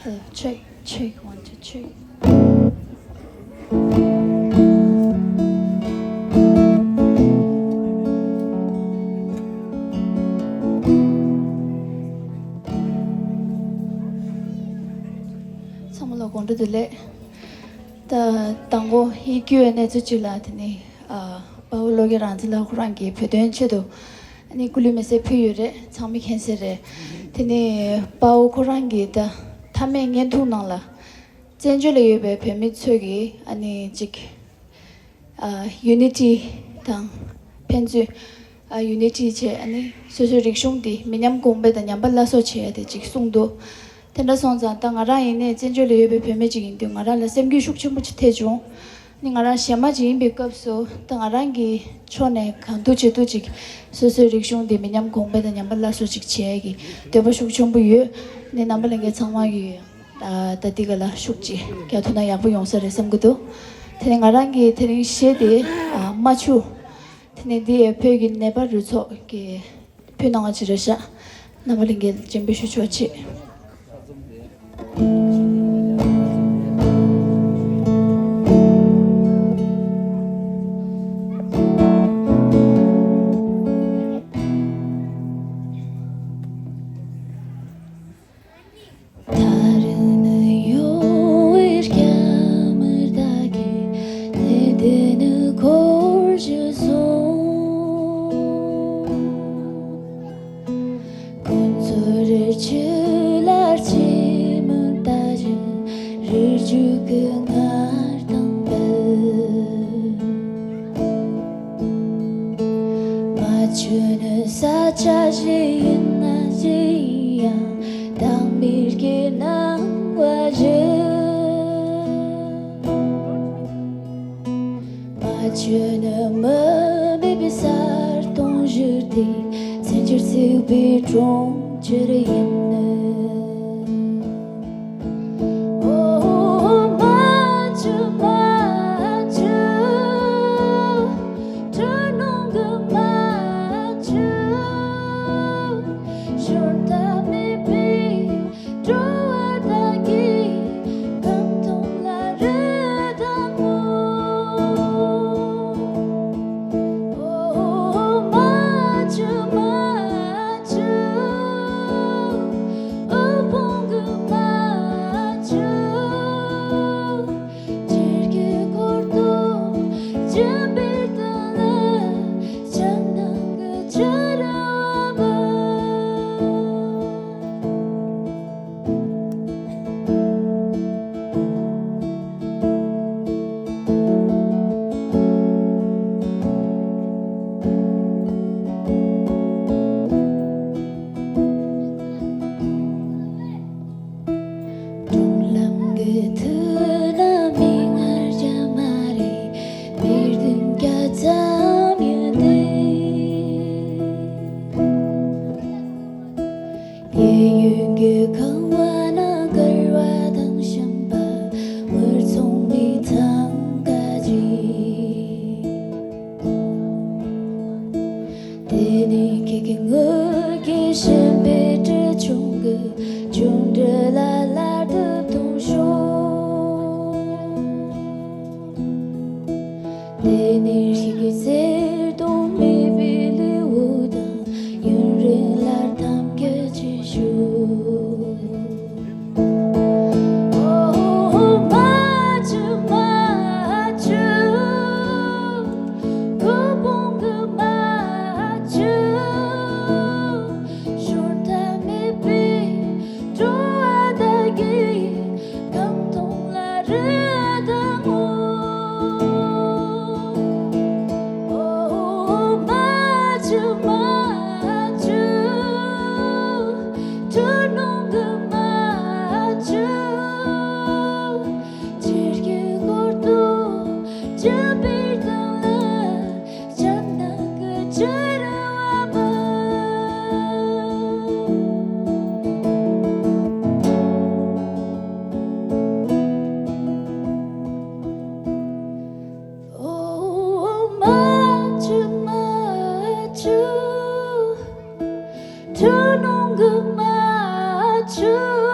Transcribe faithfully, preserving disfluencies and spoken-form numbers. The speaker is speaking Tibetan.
Check, check, one, two, check. ཚང་མ་ལ་དགོང་དྲོ་བདེ་ལེགས། ད་དང་པོ་ཡིད་སྐྱོའི་གནས་ཚུལ་གཅིག་ལ། དེ་ནི་ཨ་དཔའ་བོ་བློ་དགེ་རང་བཙན་ལགས་ཁོ་རང་གིས་བོད་དོན་ཆེད་དུ་ཨ་ནི་སྐུ་ལུས་མེ་སྲེག་ཕུལ་ཡོད་རེད། ཚང་མས་མཁྱེན་གསལ་རེད། དེ་ནི་དཔའ་བོ་ཁོ་རང་གིས་ད་མཐའ་མའི་བརྙན་ཐུང་ནང་ལ་བཙན་བྱོལ་ལ་ཡོད་པའི་བོད་མི་ཚོས་ཀྱིས་ཨ་ནི་ཅིག་ཨ་ཡུ་ནི་ཊི་དང་ཕན་ཚུན་ཨ་ཡུ་ནི་ཊི་བྱས། ཨ་ནི་སོ་སོའི་རིག་གཞུང་འདི་མི་ཉམས་གོང་འཕེལ་དང་ཉམས་པ་སླར་གསོ་བྱས་ཏེ་ཅིག་གསུངས་འདུག་དེ་འདྲ་སོང་ཙང་ད་ང་རང་ཡིན་ནའི་བཙན་བྱོལ་ལ་ཡོད་པའི་བོད་མི་ཅིག་ཡིན་དུས་ང་རང་ལ་སེམས་འགུལ་ཤུགས་ཆེན་པོ་ཅིག་ཐེབས་བྱུང་། ནི་ང་རང་གཞས་མ་ཅིག་ཡིན་པའི་སྐབས་སུ་ད་ང་རང་གི་ཕྱོགས་ནས་གང་ཐུབ་ཅི་ཐུབ་ཅིག་སོ་སོའི་རིག་གཞུང་འདི་མི་ཉམས་གོང་འཕེལ་དང་ཉམས་པ་སླར་གསོ་ཅིག་བྱེད་ཡས་ཀྱི་འདོད་པ་ཤུགས་ཆེན་པོ་ཡོད། ནི་རྣམ་པ་ལྷན་རྒྱས་ཚང་མ་གི་ཨ་ད་འདི་ག་ལ་ཤུགས་ཅིག་རྒྱག་ཐུབ་ན་ཡག་པོ་ཡོང་ས་རེད་བསམ་གྱི་འདུག་དེ་ནས་ང་རང་གི་དེ་རིང་གཞས་དེ་ཨ་རྨ་ཆུ། དེ་ནས་འདི་བོད་ཀྱི་ནད་པ་རུ་ཚོགས་ཀྱིས་ཕུལ་གནང་བ་ཅིག་རེད་ཤག་རྣམ་པ་ལྷན་རྒྱས་སྤྱན་འབུལ་ཞུ་ཆོག་ཅིག་ཐག་རིང་ནས་ཡོང་བའི་སྐྱ་དམར་དག་གིས་གནས་འདི་ནས་འཁོར་བཞུད་སོང་། ཁོ་ཚོ་རི་ཆུ་ལ་ལྕི་མོ་ལྟ་བཞིན་རི་རྒྱུད་ཀྱི་ངར་དང་བྲལ། རྨ་ཆུ་ནི་ས་ཆ་ཞིག་ཡིན་ན་ཅི་ཡང་དྭངས་མེད་ཀྱི་སྣང་བ་ཞིག་རྨ་ཆུ་ནི་མུ་མེད་པའི་གསལ་སྟོང་བཞུར་ཏེ་མཚན་སྦྱོར་ཚིག་པའི་གྲོང་ཁྱེར་ཡིན། ཨོ་རྨ་ཆུ་རྨ་ཆུ། བྲོ་རྣོན་གྱི་རྨ་ཆུ། ཤོར་ཐབས་མེད་པའི་སྤྲོ་བ་དག་གིས་ཁམས་སྟོང་ལ་རེ་དང་ངོ་། ཨོ་རྨ་ཆུ་རྨ་ཆུ། དབུལ་ཕོངས་ཀྱི་རྨ་ཆུ། ཆེར་གྱི་འཁོར་དུ་སྦྱིན་པའི་དོན་ལ་སྤྱན་ནང་གི་ཆུ་ར་བ། སྒྲུང་ལམ་གྱི་མཐུད་ན་མིག་སྔར་རྒྱ་མ་རེད། མིག་མདུན་སྐྱ་ཙམ་ཡོད་དེ། གཡས་གཡོན་གྱི་ཁང་བ་ན་སྐལ་བ་དང་བྱམས་པ་དངུལ་ཚོང་མི་ཚང་ཁ་ཅིག་དེ་ནས་ཁྱེད་ཀྱི་ངུ་སྐད་ཞིམ་པའི་དྲི་བྱུང་གི་ཅུང་འདྲི་ལ་ལ་དུ་གཏོང་ཤོག་དེ་ནས་ཁྱེད་ཀྱི་གསེར་སྡོང་མེད་པའི་ལེའུ་དང་ཡུན་རིང་ལ་གཏམ་རྒྱུད་ཅིག་ཞུ། ཨོ་རྨ་ཆུ་རྨ་ཆུ། དབུལ་ཕོངས་ཀྱི་རྨ་ཆུ། ཤོར་ཐབས་མེད་པའི་སྤྲོ་བ་དག་གིས་ཁམས་སྟོང་ལ་རེ་དང་ངོ་། ཨོ་རྨ་ཆུ་རྨ་ཆུ། བྲོ་རྣོན་གྱི་རྨ་ཆུ། ཆེར་གྱི་འཁོར་དུ་སྦྱིན་པའི་དོན་ལ་སྤྱན་ནང་གི་ཆུ་ར་བ། ཨོ་རྨ་ཆུ་རྨ་ཆུ། བྲོ་རྣོན་གྱི་རྨ་ཆུ།